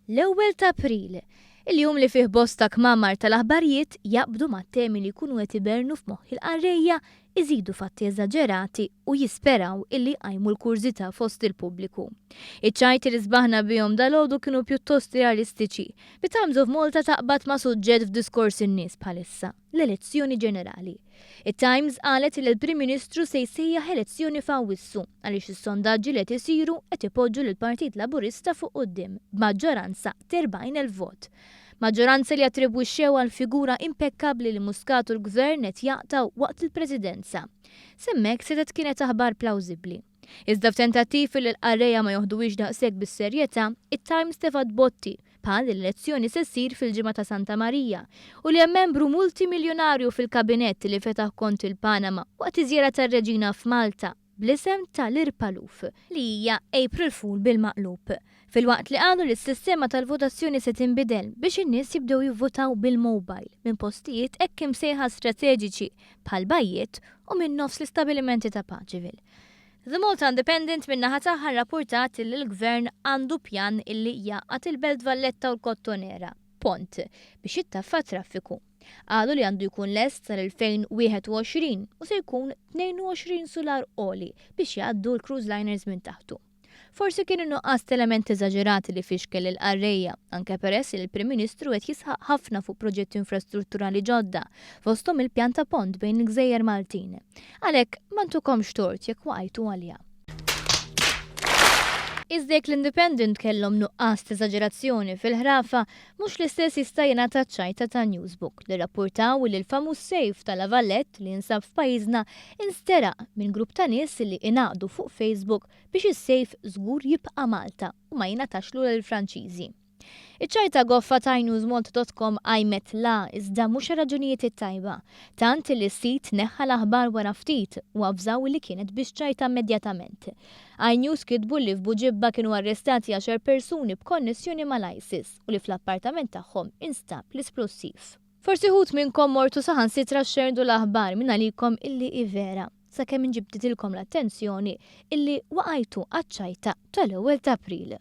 L-ewwel t'April, il-jum li fih bosta kmamar tal-aħbarijiet jaqbdu mat-temi li jkunu qed ibernu f'moħħ il-qarrejja, iżidu fatti eżaġerati u jisperaw illi jqajmu l-kurżità fost il-pubbliku. Iċ-ċajti li sbaħna bihom dalgħodu kienu pjuttost realistiċi, bit-Times of Malta taqbad ma' suġġett f'diskors in-nies bħalissa, l-elezzjoni ġenerali. It-Times qalet li l-Prim Ministru se jsejjaħ elezzjoni f'Awwissu għaliex is-sondaġġi li qed isiru qed ipoġġu lill-Partit Laburista fuq quddiem b'maġġoranza t'40,000 vot. Maġġoranza li attribwixxew għall-figura impekkabbli li Muscat u l-Gvern qed jaqtgħu waqt il-Presidenza. S'hemmhekk setgħet kienet aħbar plawżibbli. Iżda f'tentattiv li l-qarrejja ma joħduhiex daqshekk bis-serjetà, it-Times tefgħet botti bħal li l-elezzjoni se ssir fil-ġimgħa ta' Santa Marija u li hemm membru multimiljonarju fil-kabinett li fetaħ kont il-Panama waqt iż-żjara tar-Reġina f'Malta bl-isem ta' l-Irpaluf, li hija April Fool bil-maqlub, filwaqt li qalu li s-sistema tal-votazzjoni se tinbidel biex in-nies jibdew jivvutaw bil-mobile minn postijiet hekk imsejħa strateġiċi bħal bajjiet u minn nofs l-istabilimenti ta' Paceville. The Malta Independent min-naħa tagħha rrappurtat illi l-Gvern għandu pjan illi jgħaqqad il-Belt Valletta u l-Kottonera, pont, biex jittaffa t-traffiku. Qalu li għandu jkun lest sal-2021 u se jkun 22 sular għoli biex jgħaddu l-cruise liners minn taħtu. Forsi kien in-nuqqas t'elementi eżaġerati li fixkel lill-qarrejja, anke peress li l-Prim Ministru qed jisħaq ħafna fuq proġetti infrastrutturali ġodda, fosthom il-pjan ta' pont bejn il-gżejjer Maltin. Għalhekk, ma ntukomx tort jekk waqajtu għaliha. Iżda jekk l-Independent kellhom nuqqas t'eżaġerazzjoni fil-ħrafa, mhux l-istess jista' jingħad għaċ-ċajta ta' Newsbook li rrappurtaw li l-famuż sejf ta' La Valette li jinsab f'pajjiżna insteraq minn grupp ta' nies li ingħaqdu fuq Facebook biex is-sejf żgur jibqa' Malta u ma jingħatax lura lill-Franċiżi. Iċ-ċajta goffa ta' inewsmalta dot com qajmet l iżda mhux għar-raġunijiet it-tajba, tant li s-sit neħħa l-aħbar wara ftit u avżaw li kienet biss ċajta immedjatament. INews kitbu li f'Buġibba kienu arrestati għaxar persuni b'konnessjoni mal-ISIS u li fl-appartament tagħhom instab l-isplussiv. Forsi wħud minnkom mortu saħansitra xxerrdu l-aħbar mingħalikom illi hi vera, sakemm inġibditilkom l-attenzjoni illi waqajtu għaċ-ċajta tal-ewwel t'April.